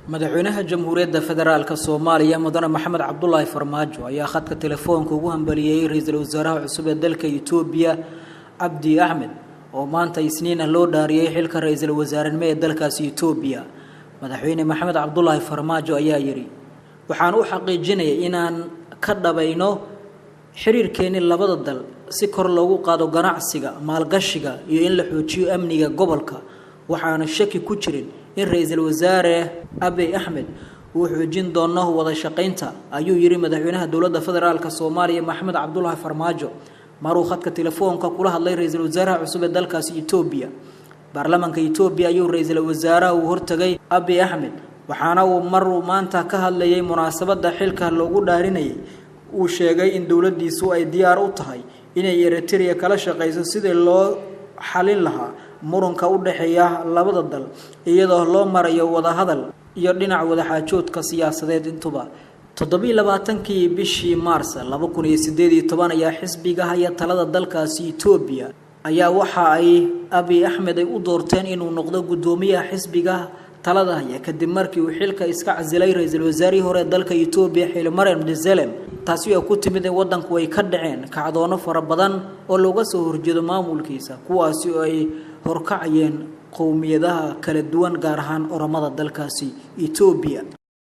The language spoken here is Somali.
Madaxweynaha Jamhuuriyadda Federaalka Soomaaliya, Mudane Maxamed Cabdulaahi Farmaajo, ayaa khadka telefoonka ugu hambaliyey ra-iisul wasaaraha cusub ee dalka Itoobiya, Cabdi Axmed, oo maanta Isniin ah loo dhaariyey xilka ra-iisul wasaarenimo ee dalkaasi Itoobiya. Madaxweyne Maxamed Cabdulaahi Farmaajo ayaa yidhi: "Waxaan u xaqiijinaya inaan ka dhabayno xiriirkeeni labada dal si kor loogu qaado ganacsiga, maalgashiga iyo in la xoojiyo amniga gobolka. Waxaana shaki ku jirin in ra-iisul wasaare Abiy Axmed uu xoojin doono wada shaqaynta," ayuu yidhi madaxweynaha dowladda federaalka Soomaaliya, Maxamed Cabdulaahi Farmaajo, maruu khadka telefoonka kula hadlay ra-iisul wasaaraha cusub ee dalkaasi Itoobiya. Baarlamaanka Itoobiya ayuu ra-iisul wasaaraha uu hortagay Abiy Axmed, waxaana uu maruu maanta ka hadlayay munaasabadda xilka loogu dhaarinayay uu sheegay in dowladdiisu ay diyaar u tahay inay Eritrea kala shaqeyso sidii loo xalin lahaa muranka u dhexeeya labada dal, iyadoo loo marayo wadahadal iyo dhinac wadaxaajoodka siyaasadeed intuba. 27-kii bishii Maars 2018 ayaa xisbiga haya talada dalkaasi Itoobiya ayaa waxa ay Abiy Axmed ay u doorteen inuu noqdo guddoomiyaha xisbiga talada haya, kadib markii uu xilka iska casilay ra-iisul wasaarihii hore dalka Itoobiya, Xilmarem Desalegn, taasi oo ku timid in wadanku ay ka dhaceen kacdoono fara badan oo looga soo horjeedo maamulkiisa, kuwaasi oo ay horkacayeen qowmiyadaha kala duwan, gaar ahaan Oromada dalkaasi Itoobiya.